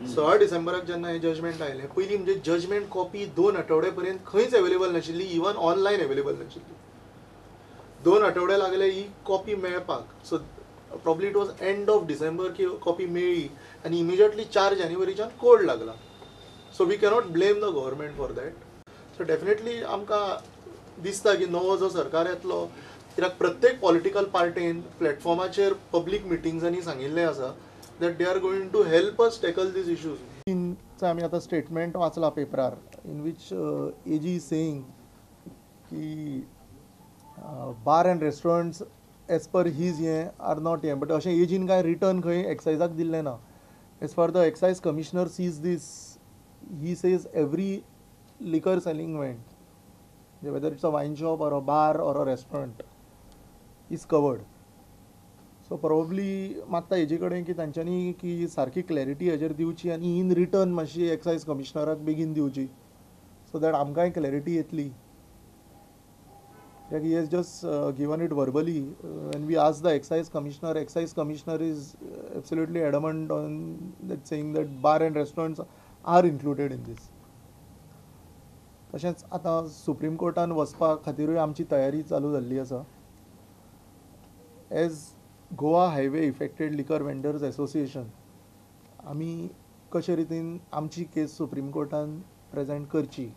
16 डिसेंबराक जेन्ना हें जजमेंट आयलें, पयलीं म्हणजे जजमेंट कॉपी 2 आठवडे पर्यंत खंयच अवेलेबल नाशिल्ली, इवन ऑनलायन अवेलेबल नाशिल्ली. 2 आठवडे लागले ही कॉपी मेळपाक. So probably it was end of December की कॉपी मेळ्ळी आनी इमिजिएटली 4 जानेवारीच्यान कोड लागला. So we cannot blame the government for that. So definitely आमकां दिसता की नवो जो सरकार येतलो, कित्याक प्रत्येक पॉलिटिकल पार्टीन प्लॅटफॉर्माचेर पब्लीक मिटिंग्सांनी सांगिल्लें आसा that they are going to help us tackle these issues. आमी आतां स्टेटमेंट वाचला पेपरार in which AG is saying की bar and restaurants as per his हें are not हें, बट अशें एजीन कांय रिटर्न खंय एक्सायजाक दिल्लें ना. As far the excise commissioner sees this, he says every liquor selling vend, whether it's a wine shop or a bar or a restaurant, is covered. So probably मागता हेजे कडेन की तांच्यांनी की सारकी क्लॅरिटी हेजेर दिवची आनी इन रिटर्न मातशी एक्सायज कमिशनराक बेगीन दिवची, सो that आमकांय क्लॅरिटी येतली. कित्याक he has just given it verbally. When we ask the excise commissioner, excise commissioner is absolutely adamant on that, saying that bar and restaurants are included in this. तशेंच आतां supreme कोर्टान वचपा खातीरूय आमची तयारी चालू जाल्ली आसा. As Goa highway affected liquor vendors association आमी कशे रितीन आमची केस सुप्रीम कोर्टान प्रेजेंट करची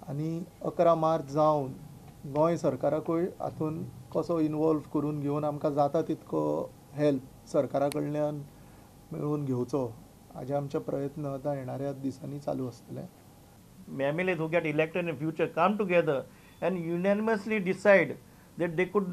आनी 11 मार्च जावन गोंय सरकाराकूय हातून कसो इनवॉल्व करून घेवन आमकां जाता तितको हेल्प सरकारा कडल्यान मेळोवन घेवचो, हाजे आमचे प्रयत्न आतां येणाऱ्या दिसांनी चालू आसतले. MLAs who get elected in future come together and unanimously decide that they could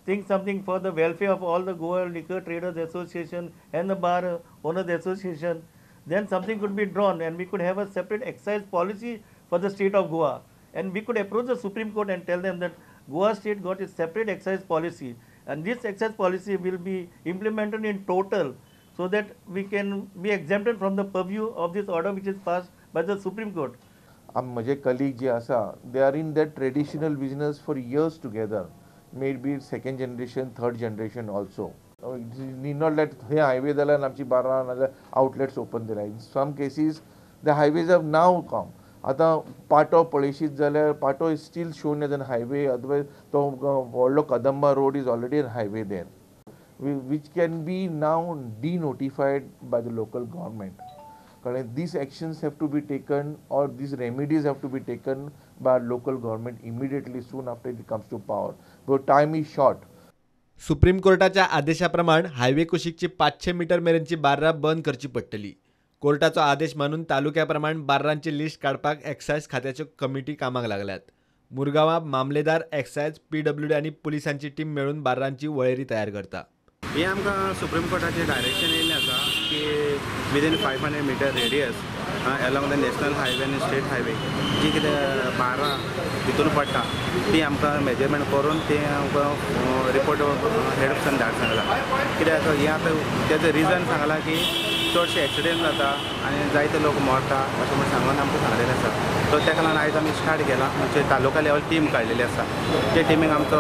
think something for the welfare of all the Goa Liquor Traders Association and the Bar Owners Association, then something could be drawn and we could have a separate excise policy for the state of Goa. And we could approach the Supreme Court and tell them that Goa state got its separate excise policy and this excise policy will be implemented in total so that we can be exempted from the purview of this order which is passed by the Supreme Court. म्हजे colleague जे आसा, they are in that traditional business for years together, may be second generation, third generation also. Need not that hey highway जाल्यार आमची बारां नाजाल्यार outlets open जाल्या. In some cases the highways have now come. आतां पाटो पळयशीत जाल्यार Patto is still shown as an highway, otherwise तो व्हडलो Kadamba road is already an highway there, which can be now denotified by the local government. कारण these actions have to be taken or these remedies have to be taken by local government immediately soon after it comes to power. But time is short. Supreme कोर्टाच्या आदेशा प्रमाण highway कुशीकची 500 metre मेरेनची बार्रां बंद करची पडटली. कोर्टाचो आदेश मानून तालुक्या प्रमाण बार्रांची लिस्ट काडपाक एक्सायज खात्याच्यो कमिटी कामाक लागल्यात. मुरगांवां मामलेदार, एक्सायज, PWD आनी पुलिसांची टीम मेळून बार्रांची वळेरी तयार करता. हे आमकां सुप्रीम कोर्टाचें डायरेक्शन येयल्लें आसा की within 500 metre radius along the national highway आनी स्टेट हायवे जी कितें बारां भितून पडटा ती आमकां मेजरमेंट करून ते आमकां रिपोर्ट हेड ऑफिसान धाड सांगला. कित्याक हें आतां तेजो रिजन सांगला की चडशे एक्सिडेंट जाता आनी जायते लोक मरता अशें म्हूण सांगून आमकां सांगलेलें आसा. सो ताका लागून आयज आमी स्टार्ट केला. आमचे तालुका लेवल टीम काडलेली आसा. ते टिमीक आमचो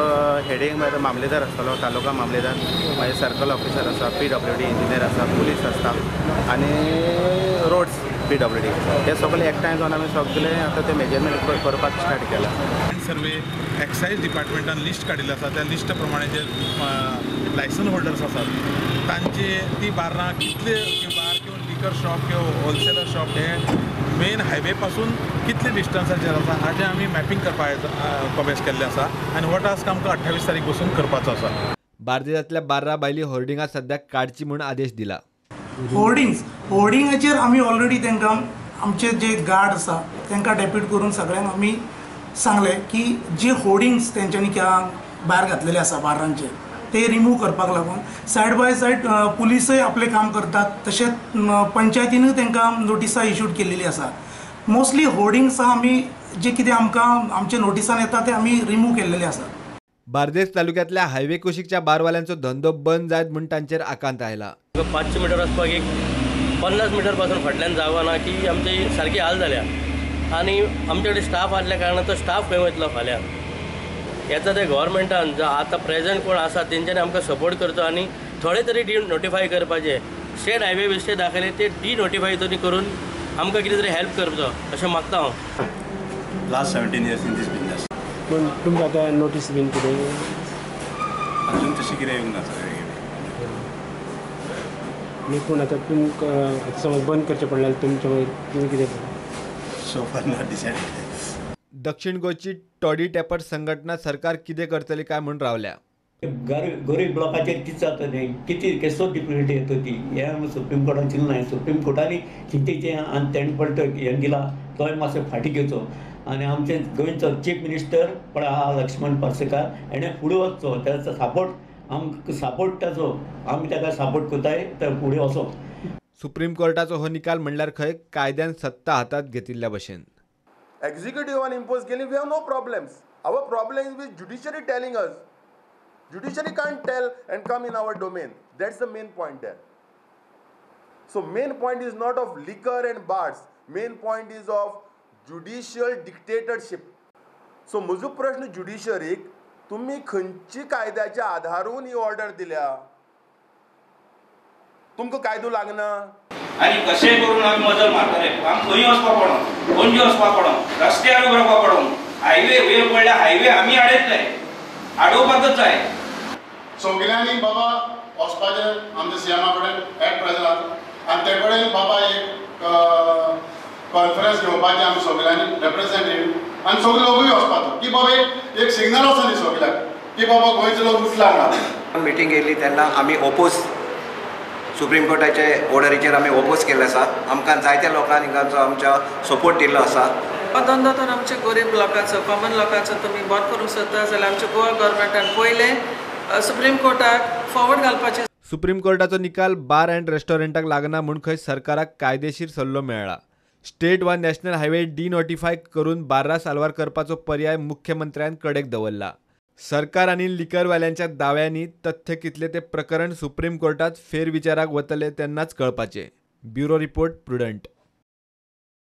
हेडींग म्हळ्यार मामलेदार आसतलो, तालुका मामलेदार, मागीर सर्कल ऑफिसर आसा, PWD engineer आसा, पुलीस आसता आनी रोड्स PWD, हे सगळे एकठांय जावन आमी सगळे आतां ते मेजरमेंट करपाक स्टार्ट केला. सर्वे एक्सायज डिपार्टमेंटान लिस्ट काडिल्लें आसा, त्या लिस्ट प्रमाणे जे लायसन होल्डर्स आसात तांची ती बार्रां कितले बार किंवा लिकर शॉप किंवा होलसेलर शॉप हे मेन हायवे पासून कितले डिस्टन्साचेर आसा हाजें आमी मॅपिंग करपाक कॉमेस केल्लें आसा आनी हो टास्क आमकां 28 तारीख बसून करपाचो आसा. बार्देजांतल्या बार्रां भायली होर्डिंगां सद्याक काडची म्हूण आदेश दिला. होर्डिंगाचेर आमी ऑलरेडी तांकां आमचे जे गार्ड आसा तांकां डेप्यूट करून सगळ्यांक आमी सांगलें की जे होर्डिंग्स तेंच्यांनी भायर घातलेले आसा बार्रांचे ते रिमूव करपाक लागून सायड बाय सायड पुलिसय आपलें काम करतात, तशेंच पंचायतीनूय तांकां नोटिसां इशूड केल्लेली आसा. मोस्टली होर्डिंग्स आमी जे कितें आमकां आमच्या नोटिसान येता ते आमी रिमूव केल्लेले आसा. बार्देस तालुक्यांतल्या हायवे कुशीकच्या बारवाल्यांचो धंदो बंद जायत म्हूण तांचेर आकांत आयला. 500 मिटर वचपाक एक 50 मिटर पासून फाटल्यान जागो ना की आमची सारकी हाल जाल्या आनी आमचे कडेन स्टाफ आसल्या कारणान तो स्टाफ खंय वयतलो फाल्यां. येता ते गव्हर्मेंटान जो आतां प्रेजेंट कोण आसा तेंच्यांनी आमकां सपोर्ट करचो आनी थोडे तरी नोटिफाय करपाचें. स्टेट हायवे बेश्टे दाखयले ते डिनोटिफाय तरी करून आमकां कितें तरी हेल्प करचो अशें मागता हांव. Last 17 years in this business. पूण तुमकां आतां नोटीस बीन कितें अजून तशें कितें येवंक ना सगळें. न्ही पूण आतां तुमकां समज बंद करचें पडलें तुमचें तुमी कितें सो फार not decided. दक्षिण गोंयची टॉडी टॅपर संघटना सरकार कितें करतली काय म्हूण रावल्या. गरीब लोकांचेर कितें जाता तें कितें केसो डिफिकल्टी येता ती हें आमी सुप्रीम कोर्टान चिंतलें. सुप्रीम कोर्टांनी चिंतेचें आनी तेणें पळय हें दिला तोय मातसो फाटीं घेवचो आनी आमचे गोंयचो चीफ मिनिस्टर पळय आहा लक्ष्मण पार्सेकार हेणें फुडें वचचो, ताचो सपोर्ट आमकां सपोर्ट ताचो आमी ताका सपोर्ट करताय तर फुडें वचो. सुप्रीम कोर्टाचो हो निकाल म्हणल्यार खंय कायद्यान सत्ता हातांत घेतिल्ल्या भशेन. एक्झिक्युटिव्हान इम्पोज केली, we have no problems. Our problem is with judiciary telling us. Judiciary can't tell and come in our domain. That's the main point there. So main point is not of liquor and bars. Main point is of judicial dictatorship. So म्हजो प्रश्न ज्युडिशरीक, तुमी खंयची कायद्याच्या आधारून ही order दिल्या? तुमकां कायदो लागना? आनी कशेंय करून आमी मजल मारतले. आमी खंय वचपा पडों, पणजे वचपा पडों, रस्त्यार उबे रावपा पडों, हायवे वयर पडल्या हायवे आमी आडयतले, आडोवपाकच जाय. सगल्यांनी बाबा वचपाचें आमच्या सीएमा कडेन एट प्रेजंट आनी ते कडेन बाबा एक कॉन्फरन्स घेवपाचें आमी सगल्यांनी रिप्रेझेंटेटिव्ह आनी सगळे लोकूय वचपाचो की बाबा एक सिग्नल आसा न्ही सगळ्याक की बाबा गोंयचो लोक उठला म्हणून. मिटींग येयली तेन्ना आमी ओपोज सुप्रीम कोर्टाचे ऑर्डरीचेर आमी ओपोज केल्ले आसा. आमकां जायत्या लोकांनी हांगाचो आमच्या सपोर्ट दिल्लो आसा. हो धंदो तर आमच्या गरीब लोकांचो कॉमन लोकांचो तुमी बंद करूंक सोदता जाल्यार आमच्या गोवा गव्हर्मेंटान पयलें सुप्रीम कोर्टाक फॉरवर्ड घालपाचें. सुप्रीम कोर्टाचो निकाल बार अँड रेस्टॉरंटाक लागना म्हूण खंय सरकाराक कायदेशीर सल्लो मेळ्ळा. स्टेट वा नॅशनल हायवे डिनोटिफाय करून बार्रां साल्वार करपाचो पर्याय मुख्यमंत्र्यान कडेक दवरला. सरकार आनी लिकरवाल्यांच्या दाव्यांनी तथ्य कितले ते प्रकरण सुप्रीम कोर्टात फेरविचाराक वतले तेन्नाच कळपाचें. Bureau report, Prudent.